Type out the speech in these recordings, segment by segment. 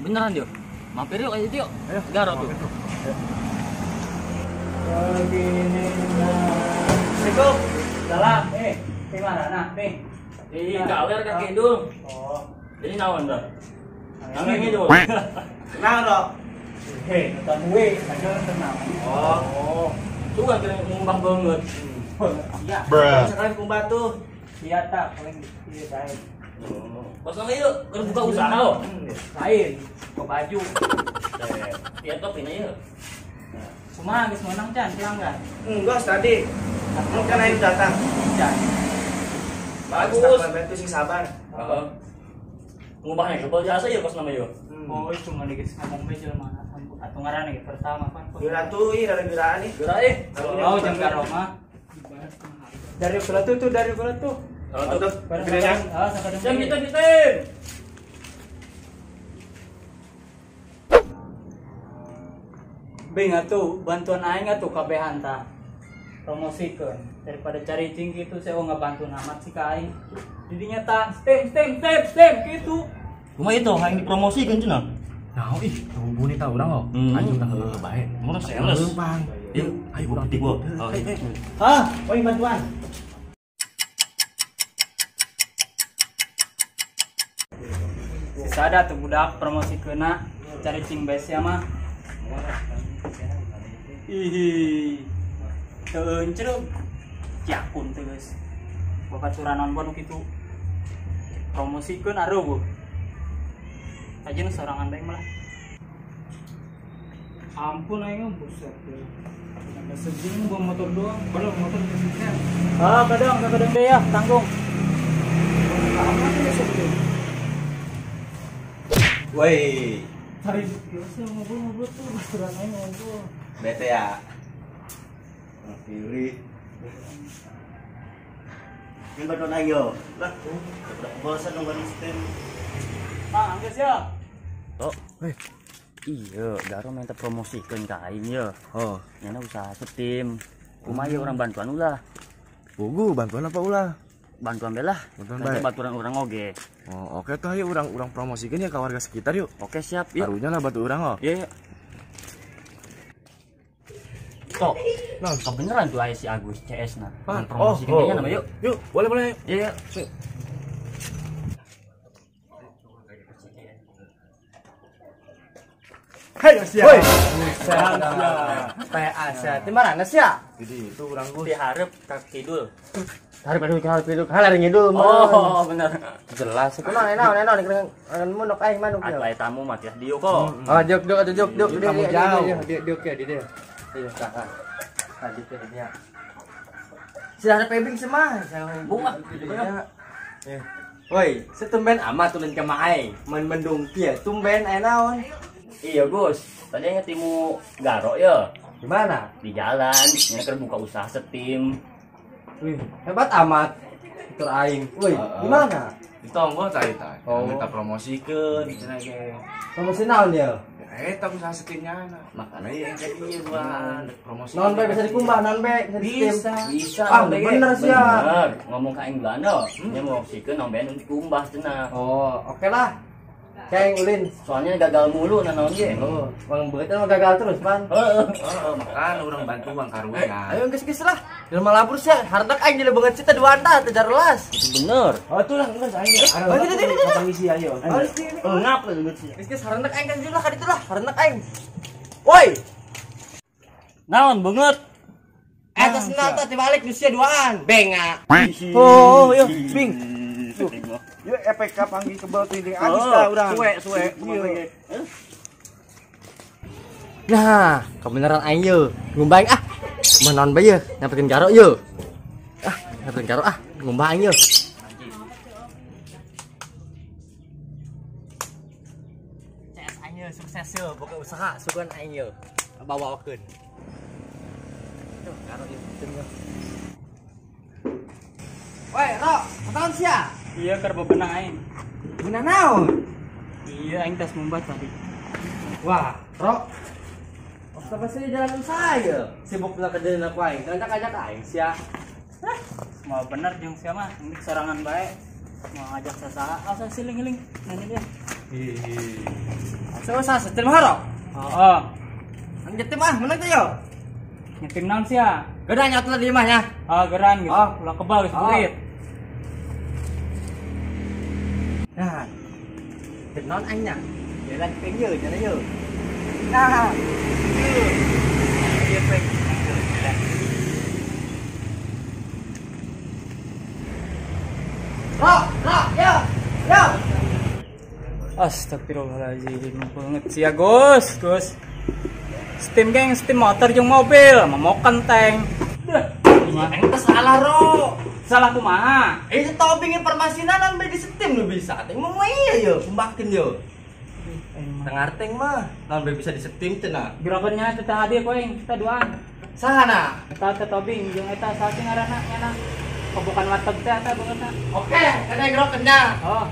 Beneran yuk. Mampir yuk aja yuk. Ayo, Garo tuh. Begini. Assalamualaikum. Salam. Gimana nah, nih? Di galer ka kidul. Oh. Jadi naon dah? Nangis dulu. Kenal dong. Hei, nonton gue, kadang tenang. Oh. Tuh kan kira ngumbah banget. Iya. Sekalian kumbah tuh. Iya tak, paling iya baik. Oh. Kosong yuk, keur buka usaha lo. Lain, ke baju. Iya top ini yuk. Kumaha geus menang can pelanggan? Enggak tadi. Kan ayo datang. Can. Bagus. Bantu sing sabar. Heeh. Ngubahnya kebal jasa ya kos nama yo. Oh, cuma geus ngomong we jelema atuh ngaranna ge pertama pan. Geura tuh ih rada-geraan ih. Geura ih. Oh, jam garoma. Dari bola tuh dari bola tuh. Oh, tuh. Ah, sakadeng. Jam kita. Bing atuh bantuan aing atuh kabehan tah. Promosikeun daripada cari cing gitu saya oh ngabantu amat sih ka aing. Didinya tah stem gitu. Kumaha itu aing dipromosikeun cenah. Nah, ih, hubungi tah urang oh. Anjing tah heueuh bae. Mun sales. Yuk, ayo gua petik gua. Hah, oi bantuan. Sisa ada tuh budak promosikeunna cari cing bae sia mah. Ih. Teu encreup. Ciakun teh geus. Babaturan pon kitu. Promosikeun aruh. Aja sorangan bae malah. Ampun aing buset. Sampai sejing bawa motor doang, padahal motor kesekian. Ah, kadang deh ya, tanggung. Woi. Cari biasa ngobrol-ngobrol tuh, baturan aing ngobrol. Bete ya. Kiri. Ini bantuan aing yo. Lah, udah bosan nungguin steam. Ah, angges ya. Oh. Iya, Garo minta promosikeun ka aing ye. Oh, nyana usaha setim. Kumaha ye urang bantuan ulah? Pugu, bantuan apa ulah? Bantuan bae lah. Bantuan bae. Baturan urang oge. Oh, oke tuh ayo urang promosikeun ya ke warga sekitar yuk. Oke, siap yuk. Karunya lah batu urang oh. Iya, iya. Tok. Nah, kebeneran tuh aya si Agus CS nah. Promosikeun kayaknya nama yuk. Yuk, boleh. Iya, iya. Hei, siap. Woi. Teh asa. Di mana sia? Jadi itu urang Gus. Dihareup ka kidul. Hareup kidul, halar ngidul. Oh, bener. Jelas. Kunaon enak mun aing manuk. Atuh aya tamu mah tias dieu kok. Oh, jok jok tamu jauh. Diuk ya di dia. Iya, tah. Tadi teh nya. Si ada pebing semah. Bunga. Woi, setumben amat ulun ka aing. Men mendung kieu tumben aya naon? Iya Gus, tadi ngetimu Garo ya. Gimana? Di jalan, ini kan buka usaha setim. Wih, hebat amat. Tutur aing. Wih, gimana? Ditonggo tadi tah. Oh. Minta promosikeun cenah ge. Promosi naon ya? Eta usaha setimnya. Makanya yang kayak ieu buan promosi. Naon bae bisa dikumbah, naon bae bisa di Bisa. Ah, bener sih ya. Bener. Ngomong ka aing Belanda, nya promosikeun naon bae nu dikumbah cenah. Oh, oke lah. Kayak ulin, soalnya gagal mulu naon ge. Oh, bang beut mah gagal terus, Pan. Heeh. Heeh, makan urang bantuan karunya. Ayo geus-geus lah. Jelema labur sia, hardak aing jadi banget cita dua anda teh jarelas. Itu bener. Oh, tuh lah geus aing. Oh, tidak. Ngisi ayo. Ngap geus sia. Geus-geus hardak aing ka lah ka ditu lah, hardak aing. Woi. Naon beungeut? Eta senal teh dibalik di sia duaan. Benga. Oh, yo, Bing. Yuk EPK panggil kebal tuh ini Agus tah urang. Suwe. Nah, kebenaran aing ye. Ngumbah ah. Menon bae ye, nyamperin Garo ye. Ah, nyamperin Garo ah, ngumbah aing ye. CS aing ye sukses ye, boga usaha sugan aing ye. Bawakeun. Tuh, Garo ye. Woi, Ro, ketahuan sia? Iya, keur bebenah aing. Bebenah naon? Iya, aing tas mumbat tadi. Wah, Ro. Apa sih jalan usaha ya? Sibuk lah kerjaan aku aing. Ajak-ajak aing sia. Hah, mau bener jeung sia mah, ini sorangan bae. Mau ngajak sasaha, asa siling-iling nanya dia. Asa asa setem haro. Heeh. Ang nyetim ah, menang teh yo. Nyetim naon sia? Geura nyatu di imah nya. Ah, geran gitu. Ulah kebal geus burit. Nah. Teu naon aing nya. Jalan peng ye, jalan ye. Nah. Ieu peng. Rok, rok, yo. Yo. Astagfirullahaladzim, banget sih ya Gus, Gus. Steam geng, steam motor jeung mobil, mamokan tank. Aing teh salah ro. Salah kumaha? Itu tobing informasinan be di steam nu bisa. Teh mau iya yo, pembakin yo. Tengah teng mah, naon be bisa di steam cenah. Gerakannya teh hadir poing, kita duaan. Sahana? Eta teh tobing jeung eta saha sih ngaranna nyana? Kobokan warteg teh eta bangetna. Oke, kada gerokennya. Oh,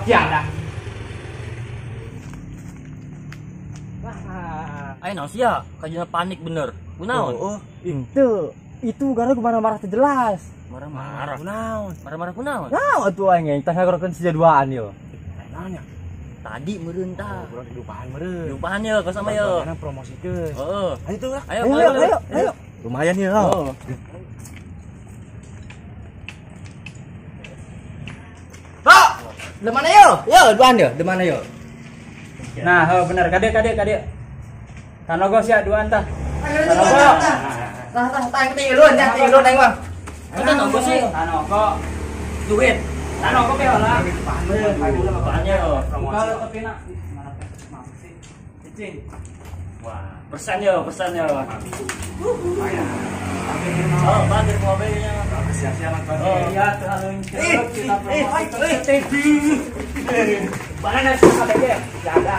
ya dah. Ayo naon sia, kajina panik bener. Kunaon? Oh, itu itu gara marah-marah teh jelas. Marah-marah. Kunaon? Marah-marah kunaon? Naon atuh aing tah ngagerokeun sia duaan yo. Naon nya? Tadi meureun tah. Oh, urang didupahan meureun. Diupahan ye ka sama ye. Karena promosikeun. Heeh. Ayo tuh lah. Ayo, ayo, ayo, ayo. Lumayan ya. Oh. Rok, di mana yo? Yo, duaan yo, di mana yo? Nah, heuh bener kade kade kade. Tanogo sia duaan tah. Tanogo. Tah tah tah tiluan nya, tiluan aing mah. Tanogo sih. Tanogo. Duit. Tanogo be heula. Bahannya yo. Buka tepina. Mana sih? Cicing. Wah, persen yo, persen yo. Oh, bager mobilnya. Sia-sia nonton. Iya, tuh halun kita promosi. Mana sih KBG? Jaga.